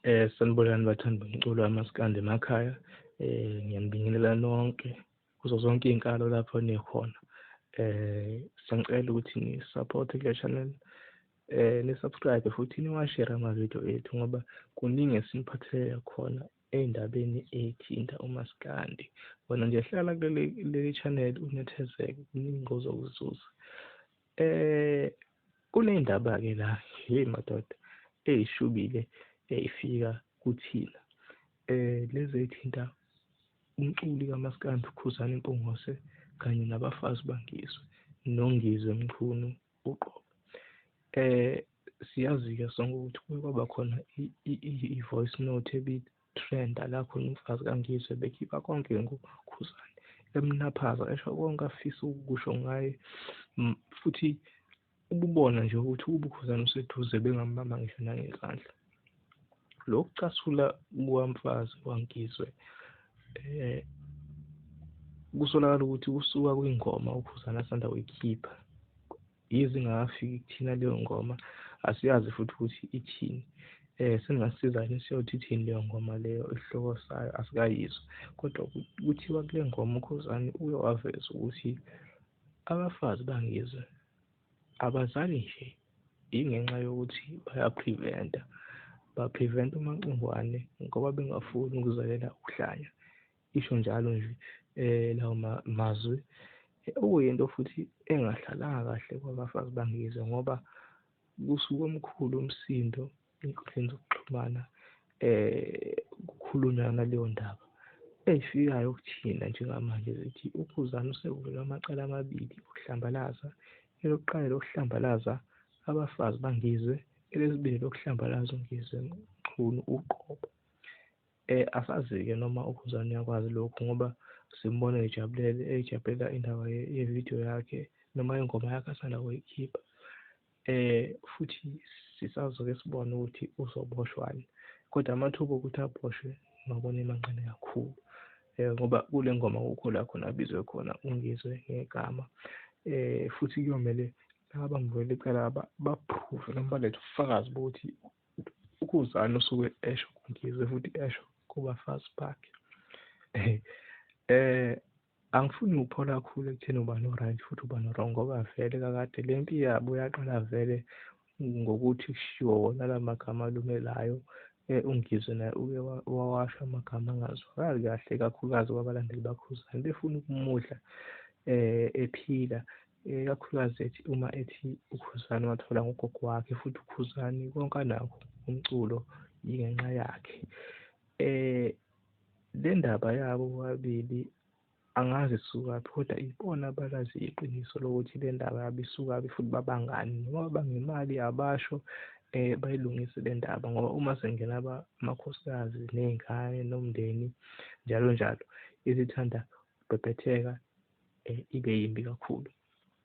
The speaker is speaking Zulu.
Sanibonani bathandi bomculo kamaskandi emakhaya. Ngiyanibingelela nonke kuzo zonke iy'nkalo lapho nikhona. Siyangicela ukuthi ni-support-e kule channel, ni-subscribe futhi niwa-share amavidiyo ethu ngoba kuningi esiniphathele khona ey'ndabeni ey'thinta umaskandi. Wena nje hlala kuleli channel unethezeke, kuningi ozokuzuza. Kuney'ndaba-ke la, hheyi madoda, ey'shubile ey'fika kuthina. Lezi ey'thinta umculi kamaskandi uKhuzani Mpungose kanye nabafazi baNgizwe noNgizwe Mchunu uqobo. Siyazi-ke sonke ukuthi kuke kwaba khona i-voice note ebi-trend-a la khona umfazi kaNgizwe bekhipha konke ngoKhuzani, emnaphaza esho konke afisa ukukusho ngaye, futhi ububona nje ukuthi ukube uKhuzani useduze bengambamba ngisho nangezandla. Lokhu kucasula kukamfazi waNgizwe kusolakala ukuthi kusuka kwingoma uKhuzani asanda kuyikhipha. Yize ingakafiki kuthina leyo ngoma, asiyazi futhi ukuthi ithini. Seningasiza yini siyothi ithini leyo ngoma leyo, isihloko sayo asikayizwa. Kodwa kuthiwa kule ngoma uKhuzani uke waveza ukuthi abafazi baNgizwe abazali nje ingenxa yokuthi baya-prevent-a, ba-prevent-a umacingwane ngoba bengafuni ukuzalela uhlanya. Isho njalo nje lawo mazwi, okuyinto futhi engahlalanga kahle kwabafazi baNgizwe ngoba kusuke omkhulu umsindo ey'nkundleni zokuxhumana, kukhulunywa ngaleyo ndaba. Ey'fikayo kuthina njengamanje zithi uKhuzani usevulelwe amacala amabili okuhlambalaza. Elokuqala elokuhlambalaza abafazi baNgizwe, elesibili elokuhlambalaza uNgizwe Mchunu uqobo. Asazi-ke noma uKhuzani uyakwazi lokhu ngoba simbona ejabulele, ejabulela indaba yevidiyo yakhe noma ingoma yakhe asanda kuyikhipha. Futhi sisazoke sibone ukuthi uzoboshwani, kodwa amathuba okuthi aboshwe ngiwabona emancane kakhulu, ngoba kule ngoma kukho la khona abizwe khona uNgizwe ngegama. Futhi kuyomele laba abamvulela icala ba-prove noma balethe ubufakazi bokuthi uKhuzani usuke esho kuNgizwe futhi esho kubafazi bakhe. Angifuni ukuphola kakhulu ekutheni ubani o-right futhi ubani o-wrong ngoba vele kakade le mpi yabo yaqala vele ngokuthi kushiwo wona la magama alumelayo. UNgizwe naye uke wawasho amagama angazwakali kahle, ikakhulukazi kwabalandeli baKhuzani befuna ukumudla ephila, ikakhulukazi ethi uma ethi uKhuzani wathola ngogogo wakhe futhi uKhuzani konke anakho umculo yingenxa yakhe. Le ndaba yabo bobabili angazi isukaphi kodwa ibona abalazi iqiniso lokuthi le ndaba yabo isukaphi futhi babangani noma babanga imali abasho, bayilungise le ndaba ngoba uma sekungena amakhosikazi ney'ngane nomndeni njalo njalo, isithanda ukubhebhetheka, ibe yimbi kakhulu.